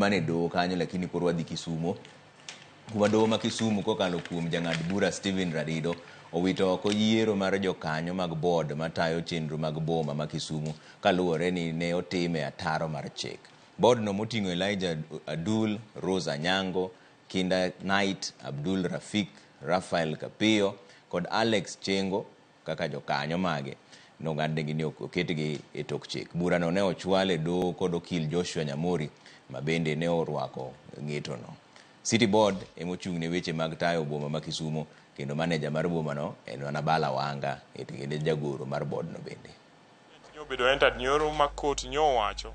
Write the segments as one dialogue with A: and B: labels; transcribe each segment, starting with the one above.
A: Mane doho kanyo, lakini koro wadhi Kisumo, kuma doho ma Kisumu kokalo kuom jang'ad bura Stephen Radido owito oko yiero mar jokanyo mag board matayo chenro mag boma ma Kisumu kaluwore ni ne otime ataro mar chik. Board no moting'o Elijah Adul, Rose Anyango, Kinda Knight, Abdul Rafik, Raphael Kapiyo kod Alex Chengo kaka jokanyo mage nong'adnegi ni oketgi e tok chik. Burano ne ochwal e doho kod okil Joshua Nyamori ma bende ne orwako ng'etono. City Board emochung' ne weche mag tayo boma ma Kisumo kendo maneja mar bomano en Anabala Wanga kendo jagoro mar board no bende.
B: Obedo entered nyoro ma court nyo owacho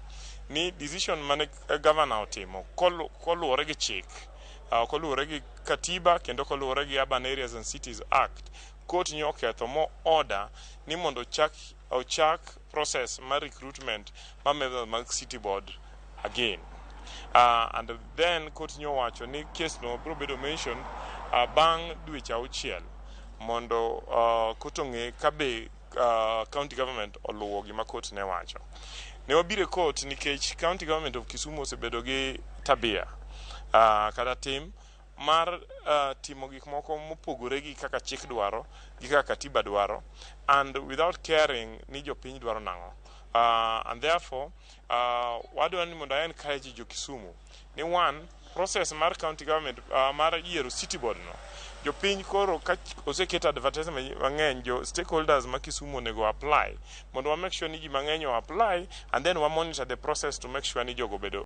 B: ni decision mane governor otimo koluwore gi chik, koluwore gi katiba kendo koluwore gi Urban Areas and Cities Act, court nyo oketho mo order ni mondo ochak process mar recruitment mar members mag city board again. And then court nyo owacho ni case no biro bedo mentioned bang' dweche 6 mondo court ong'e kabe county government oluwo gima court ne wacho. Ne wabiro e court nikech county government of Kisumu osebedo gi tabia kata tim mar timo gik moko mopogore gi kaka chik dwaro gi kaka katiba dwaro and without caring ni jopiny dwaro nang'o. And therefore wadwaro ni mondo encourage jo Kisumu ni one process mar county government mar yiero city board no, jopiny koro ka oseket advertisement mang'eny, jo stakeholders ma Kisumu onego apply mondo wa make sure ni ji mang'eny o apply and then wa monitor the process to make sure ni jogo bedo